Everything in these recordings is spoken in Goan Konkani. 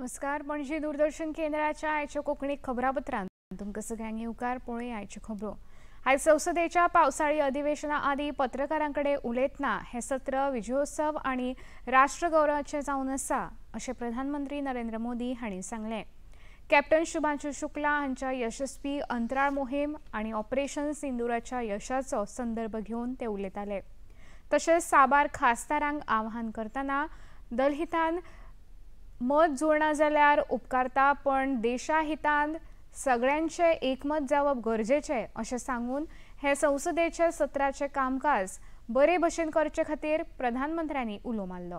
नमस्कार, पणजी दूरदर्शन केंद्राच्या आयच्या कोंकणी खबरापत्रांत तुमकां सगळ्यांक येवकार. पळोवया आयच्यो खबरो. आयज संसदेच्या पावसाळी अधिवेशना आदी पत्रकारां कडेन उलयतना हें सत्र विजयोत्सव आनी राष्ट्रगौरवाचें जावन आसा अशें प्रधानमंत्री नरेंद्र मोदी हांणी सांगलें. कॅप्टन शुभांशु शुक्ला हांच्या यशस्वी अंतराळ मोहीम आनी ऑपरेशन सिंदुराच्या यशाचो संदर्भ घेवन ते उलयताले. तशेंच साबार खासदारांक आवाहन करतना दलहितान मत जुळना जाल्यार उपकारता, पण देशाहितान सगळ्यांचे एकमत जावप गरजेचें अशें सांगून हे संसदेचे सत्राचें कामकाज बरे भशेन करचे खातीर प्रधानमंत्र्यांनी उलो मारलो.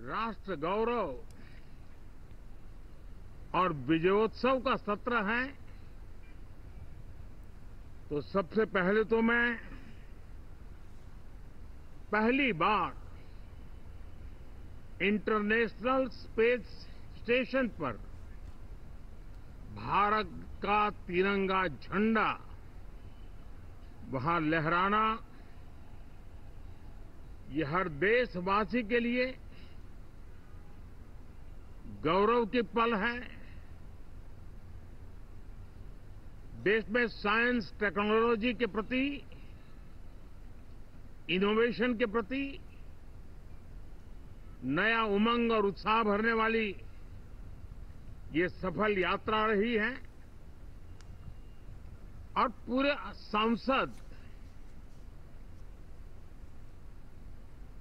राष्ट्र गौरव और विजयोत्सव का सत्र है, तो सबसे पहले तो मैं पहली बार इंटरनेशनल स्पेस स्टेशन पर भारत का तिरंगा झंडा वहां लहराना, ये हर देशवासी के लिए गौरव के पल है। देश में साइंस टेक्नोलॉजी के प्रति, इनोवेशन के प्रति नया उमंग और उत्साह भरने वाली ये सफल यात्रा रही है। और पूरे सांसद,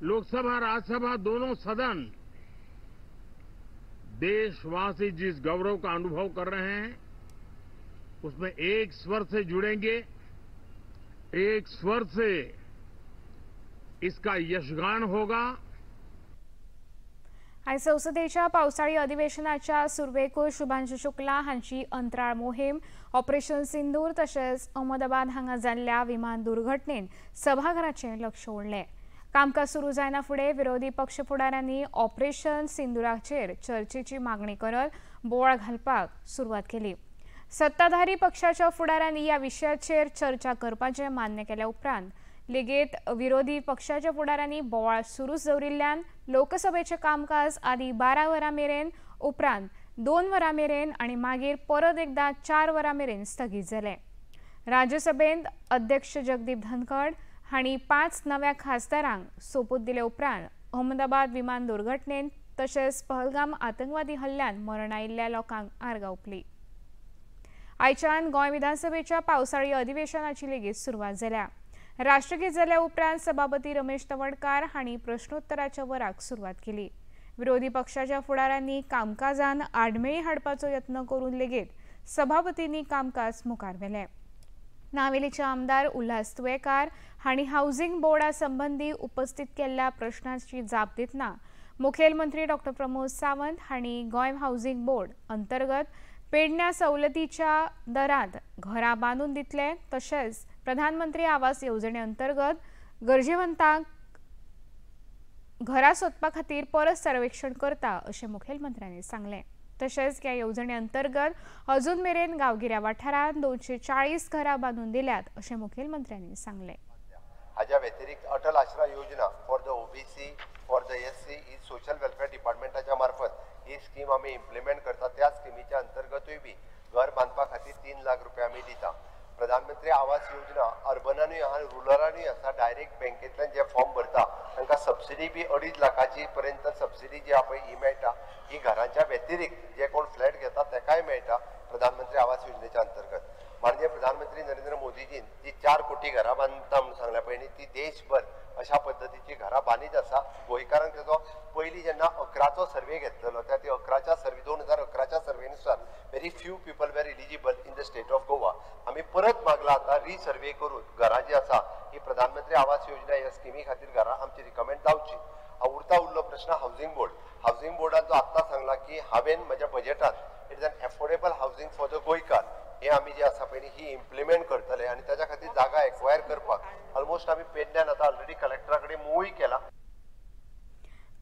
लोकसभा राज्यसभा दोनों सदन, देशवासी जिस गौरव का अनुभव कर रहे हैं उसमें एक स्वर से जुड़ेंगे, एक स्वर से इसका यशगान होगा। आयज संसदेच्या पावसाळी अधिवेशनाच्या सुरवेकूय शुभांशु शुक्ला हांची अंतराळ मोहीम, ऑपरेशन सिंदूर तशेंच अहमदाबाद हांगा जाल्ल्या विमान दुर्घटनेन सभाघराचें लक्ष ओडलें. कामकाज सुरू जायना फुडें विरोधी पक्ष फुडाऱ्यांनी ऑपरेशन सिंदुराचेर चर्चेची मागणी करत बोवाळ घालपाक सुरवात केली. सत्ताधारी पक्षाच्या फुडाऱ्यांनी ह्या विशयाचेर चर्चा करपाचें मान्य केल्या उपरांत लेगीत विरोधी पक्षाच्या फुडाऱ्यांनी बोवाळ सुरूच दवरिल्ल्यान लोकसभेचें कामकाज आदी 12 वरां मेरेन, उपरांत 2 वरां मेरेन आनी मागीर परत एकदां 4 वरां मेरेन स्थगीत जालें. राज्यसभेंत अध्यक्ष जगदीप धनखड हांणी 5 नव्या खासदारांक सोपूत दिले उपरांत अहमदाबाद विमान दुर्घटनेंत तशेंच पहलगाम आतंकवादी हल्ल्यान मरण आयिल्ल्या लोकांक आर्गां ओंपली. आयच्यान गोंय विधानसभेच्या पावसाळी अधिवेशनाची लेगीत सुरवात जाल्या. राष्ट्रगीत जाल्या उपरांत सभापती रमेश तवडकार हांणी प्रश्नोत्तराच्या वराक सुरवात केली. विरोधी पक्षाच्या फुडाऱ्यांनी कामकाजान आडमेळी हाडपाचो यत्न करून लेगीत सभापतींनी कामकाज मुखार व्हेलें. नावेलीचे आमदार उल्हास तुयेकार हांणी हावसिंग बोर्डा संबंदी उपस्थित केल्ल्या प्रश्नाची जाप दितना मुखेलमंत्री डॉक्टर प्रमोद सावंत हांणी गोंय हावसिंग बोर्ड अंतर्गत पेडण्या सवलतीच्या दरांत घरां बांदून दितले, तशेंच प्रधानमंत्री आवास येवजणे अंतर्गत गरजेवंतांक घरां सोदपा खातीर परत सर्वेक्षण करता अशें मुखेलमंत्र्यांनी सांगलें. तशेंच ह्या येवजणे अंतर्गत अजून मेरेन गांवगिऱ्या वाठारांत 240 घरां बांदून दिल्यात अशें मुखेलमंत्र्यांनी सांगलें. हाज्या व्यतिरिक्त अटल आश्रा योजना for the OBC, for the SC he social welfare डिपार्टमेंटाच्या मार्फत ही स्कीम आमी इम्प्लिमेंट करता. त्या स्किमीच्या अंतर्गतूय बी घर बांदपा खातीर 3 लाख रुपया आमी दिता. प्रधानमंत्री आवास योजना अर्बनानूय आहा, रुरलानूय आसा. डायरेक्ट बँकेंतल्यान जे फॉर्म भरता तांकां सबसिडी बी 2.5 लाखाची पर्यंत सबसिडी जी आहा पळय ही मेळटा. ही घरांच्या व्यतिरिक्त जे कोण फ्लॅट घेता तेकाय मेळटा प्रधानमंत्री आवास योजनेच्या अंतर्गत. माननीय प्रधानमंत्री नरेंद्र मोदीजीन जी 4 कोटी घरां बांदता म्हणून सांगल्या पळय न्ही, ती देशभर अशा पद्दतीची घरां बांदीत आसा. गोंयकारांक तेजो पयलीं जेन्ना 11चो सर्वे घेतलेलो त्या 11च्या survey 2011च्या सर्वेनुसार very few people were eligible in the state of Goa. आमी परत मागला आतां रिसर्वे करून घरां जी आसा ही प्रधानमंत्री आवास योजना ह्या स्किमी खातीर घरां आमची रिकमेंड जावची. उरता उरलो प्रश्न हावसिंग बोर्ड. हावसिंग बोर्डान जो आत्तां सांगला की हांवें म्हज्या बजेटात it is an affordable housing for the गोंयकार हे आमी जे आसा पळय ही इम्प्लिमेंट करतले आनी ताच्या खातीर जागा एक्वायर करपाक ऑलमोस्ट आमी पेडण्यान आतां ऑलरेडी कलेक्टरा कडेन मुवूय केला.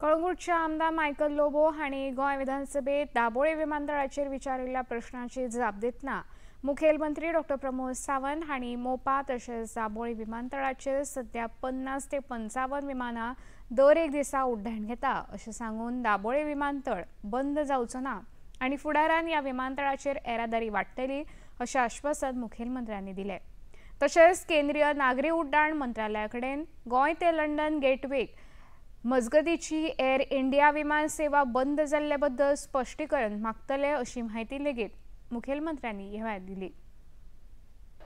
कळंगूटचे आमदार मायकल लोबो हांणी गोंय विधानसभेत दाबोळे विमानतळाचेर विचारिल्ल्या प्रश्नाची जाप दितना मुखेलमंत्री डॉ प्रमोद सावंत हांणी मोपा तशेंच दाबोळी विमानतळाचेर सध्या 50 ते 55 विमानां दर एक दिसा उड्डाण घेता अशें सांगून दाबोळी विमानतळ बंद जावचो ना आनी फुडारान ह्या विमानतळाचेर येरादारी वाडटली अशें आश्वासन मुखेलमंत्र्यांनी दिलें। तशेंच केंद्रीय नागरी उड्डाण मंत्रालया कडेन गोंय ते लंडन गेटवेक मजगतीची एअर इंडिया विमान सेवा बंद जाल्ले बद्दल स्पश्टीकरण मागतले अशी म्हायती लेगीत मुखेलमंत्र्यांनी ह्या वेळार दिली।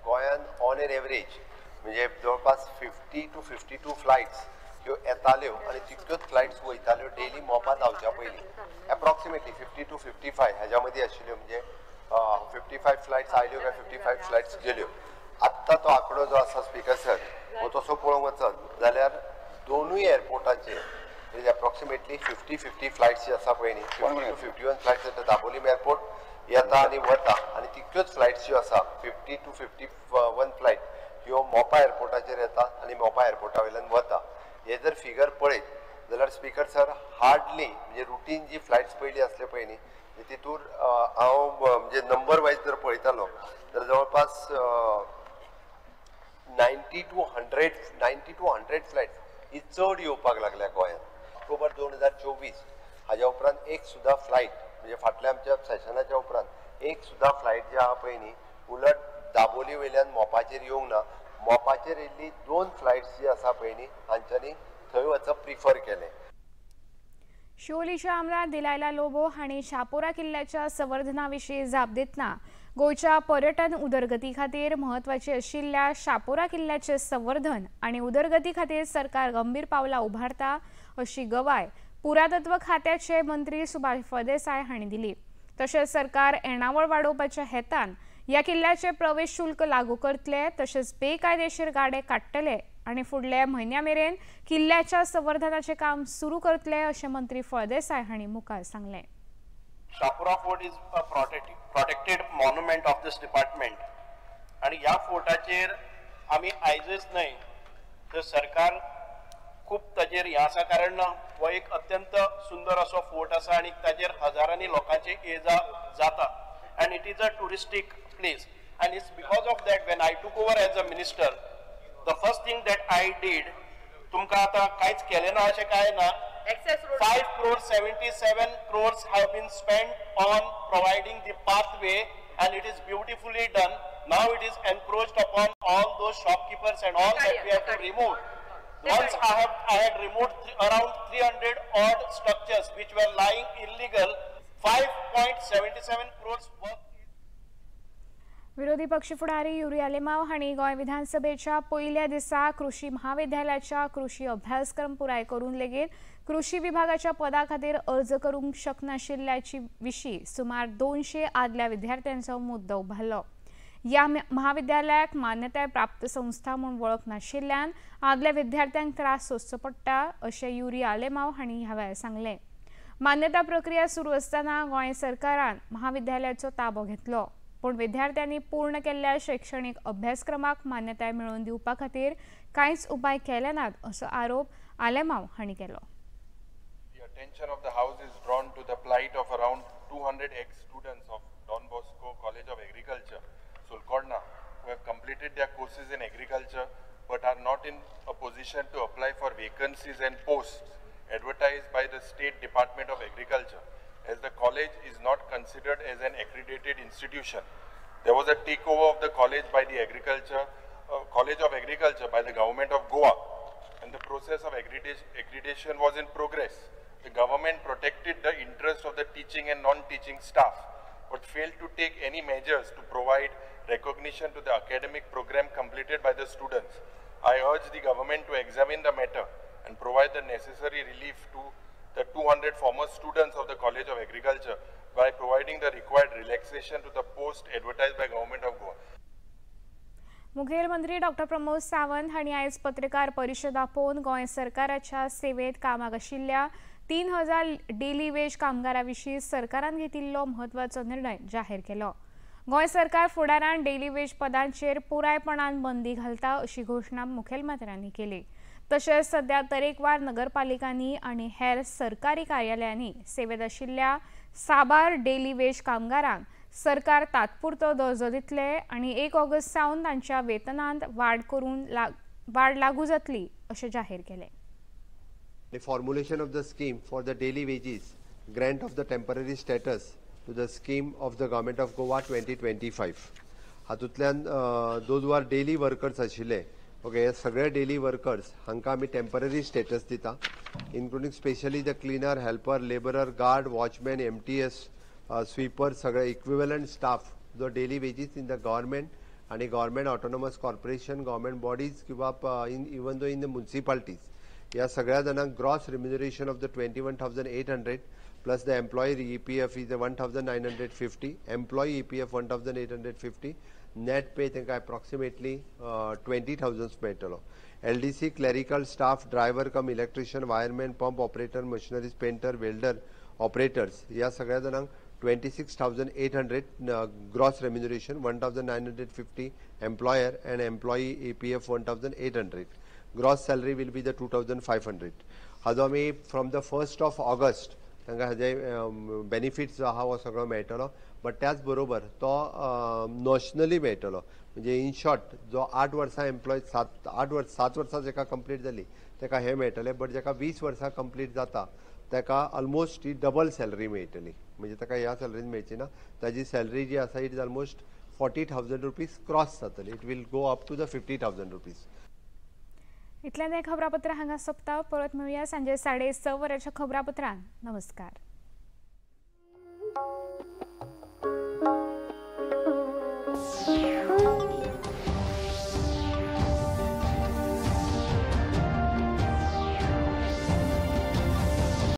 गोंयान ऑन एन एवरेज म्हणजे जवळपास 50 to 52 flights ह्यो येताल्यो आनी तितक्योच फ्लायट्स वयताल्यो डेली मोपा धांवच्या पयलीं। एप्रॉक्सिमेटली 50 to 55 ह्याच्या मदीं आशिल्ल्यो, म्हणजे 55 फ्लायट्स आयल्यो काय 55 फ्लायट्स गेल्यो। आत्तां तो आंकडो जो आसा स्पीकर सर हो तसो पळोवंक वचत जाल्यार दोनूय एअरपोर्टाचेर म्हणजे एप्रॉक्सिमेटली 50 फ्लायट्स जी आसा पळय न्ही, 50 to 51 flights येता दाबोलीम एअरपोर्ट येता आनी वता आनी तितक्योच फ्लायट्स ज्यो आसा 50 to 51 flight ह्यो मोपा एअरपोर्टाचेर येता आनी मोपा एअरपोर्टा वयल्यान वता। हे जर फिगर पळयत जाल्यार स्पीकर सर हार्डली म्हणजे रुटीन जी फ्लायट्स पयलीं आसल्यो पळय न्ही तितूर हांव म्हणजे नंबर वायज जर पळयतालो जाल्यार जवळपास 90 to 100 flights ही चड येवपाक लागल्या गोंयांत। ऑक्टोबर 2024 हाज्या उपरांत एक सुद्दां फ्लायट म्हणजे फाटल्या आमच्या सेशनाच्या उपरांत एक सुद्दां फ्लायट जी आहा पळय न्ही उलट दाबोली वयल्यान मोपाचेर येवंक ना। मोपाचेर येयल्ली 2 फ्लायट्स जी आसा पळय न्ही हांच्यांनी थंय वचप प्रिफर केलें। शिवोलीचे आमदार दिलायला लोबो हांणी शापोरा किल्ल्याच्या संवर्धना विशीं जाप दितना गोंयच्या पर्यटन उदरगती खातीर म्हत्वाचे आशिल्ल्या शापोरा किल्ल्याचे संवर्धन आनी उदरगती खातीर सरकार गंभीर पावलां उबारता अशी गवाय पुरातत्व खात्याचे मंत्री सुभाष फळदेसाय हांणी दिली। तशेंच सरकार येणावळ वाडोवपाच्या हेतान ह्या किल्ल्याचे प्रवेश शुल्क लागू करतले, तशेंच बेकायदेशीर गाडे काडटले आनी फुडल्या म्हयन्या मेरेन किल्ल्याच्या संवर्धनाचें काम सुरू करतले अशें मंत्री फळदेसाय हांणी मुखार सांगलें। Chapora fort is a protected monument of this department आनी ह्या फोर्टाचेर आमी आयजच न्हय तर सरकार खूब ताजेर हें आसा, कारण हो एक अत्यंत सुंदर असो फोर्ट आसा आनी ताजेर हजारांनी लोकांचे ये जा जाता and it is a touristic place and it's because of that when I took over as a minister the first thing that I did, तुमकां आतां कांयच केलें ना अशें कांय ना, 5.77 crores have been spent on providing the pathway and it is beautifully done. Now it is encroached upon all those shopkeepers and all that we have to remove. Once I had removed around 300 odd structures which were lying illegal. 5.77 crores worth. विरोधी पक्ष फुडारी युरी आलेमाव हांणी गोंय विधानसभेच्या पयल्या दिसा कृषी महाविद्यालयाच्या कृषी अभ्यासक्रम पुराय करून लेगीत कृषी विभागाच्या पदा खातीर अर्ज करूंक शकनाशिल्ल्याची विशीं सुमार 200 आदल्या विद्यार्थ्यांचो मुद्दो उबारलो। ह्या महाविद्यालयाक मान्यताय प्राप्त संस्था म्हूण वळख नाशिल्ल्यान आदल्या विद्यार्थ्यांक त्रास सोंसचो पडटा अशें युरी आलेमाव हांणी ह्या वेळार सांगलें। मान्यता प्रक्रिया सुरू आसतना गोंय सरकारान महाविद्यालयाचो ताबो घेतलो, पूण विद्यार्थ्यांनी पूर्ण केल्ल्या शैक्षणिक अभ्यासक्रमाक मान्यताय मेळोवन दिवपा खातीर कांयच उपाय केले नात असो आरोप आलेमाव हांणी केलो। The attention of the house is drawn to the plight of around 200 ex-students of Don Bosco College of Agriculture, Sulcorna, who have completed their courses in agriculture but are not in a position to apply for vacancies and posts advertised by the State Department of Agriculture, as the college is not considered as an accredited institution. There was a takeover of the college by the College of Agriculture by the government of Goa, and the process of accreditation was in progress. The government protected the interest of the teaching and non-teaching staff, but failed to take any measures to provide recognition to the academic program completed by the students. I urge the government to examine the matter and provide the necessary relief to the 200 former students of the College of Agriculture by providing the required relaxation to the post advertised by Government of Goa. मुखेलमंत्री डॉ प्रमोद सावंत हांणी आयज पत्रकार परिशद आपोवन गोंय सरकाराच्या सेवेत कामाक आशिल्ल्या 3000 डेली वेज कामगारां विशीं सरकारान घेतिल्लो म्हत्वाचो निर्णय जाहीर केलो। गोंय सरकार फुडारान डेली वेज पदांचेर पुरायपणान बंदी घालता अशी घोशणा मुखेलमंत्र्यांनी केली। तशेंच सध्या तरेकवार नगरपालिकांनी आनी हेर सरकारी कार्यालयांनी सेवेत आशिल्ल्या साबार डेली वेज कामगारांक सरकार तात्पुरतो दर्जो दितले आनी 1 ऑगस्ट सावन तांच्या वेतनांत वाड करून वाड लागू जातली अशें जाहीर केलें. The formulation of the scheme for the daily wages grant of the temporary status to the scheme of the Government of Goa 2025. हातूंतल्यान those who are daily workers आशिल्ले, ओके, हे सगळे डेली वर्कर्स हांकां आमी टेम्पररी स्टेटस दिता, including specially the cleaner, helper, labourer, guard, watchman, MTS, sweeper, सगळे इक्विवलंट स्टाफ जो daily wages in the government आनी government autonomous corporation, government bodies किंवा in even though in the municipalities, ह्या सगळ्या जाणांक gross remuneration of the 21,800 plus the employee EPF is 1,950, employee EPF 1,850, net pay तांकां एप्रॉक्सिमेटली 20,000 मेळटलो. LDC clerical staff, driver cum electrician, wireman, pump operator, machineries, painter, welder operators ह्या सगळ्या जाणांक 26,800 gross remuneration, 1,950 employer and employee EPF 1,800, gross salary will be the 2,500. हाजो आमी from the 1st of August तांकां हाजे बेनिफिट्स जो आहा हो सगळो मेळटलो, बट त्याच बरोबर तो नॉशनली मेळटलो. म्हणजे इन शॉर्ट जो 8 वर्सां एम्प्लॉय 7-8 वर्स 7 वर्सां जेका कंप्लीट जाली ताका हें मेळटलें, बट जेका 20 वर्सां कंप्लीट जाता ताका ऑलमोस्ट ही डबल सॅलरी मेळटली. म्हणजे ताका ह्या सॅलरीन मेळची ना, ताजी सॅलरी जी आसा it is almost 40,000 rupees cross जातली. It will go up to the 50,000 rupees. इतल्यान हें खबरापत्र हांगा सोंपता. परत मेळुया सांजे 6:30 वरांच्या खबरापत्रान. नमस्कार.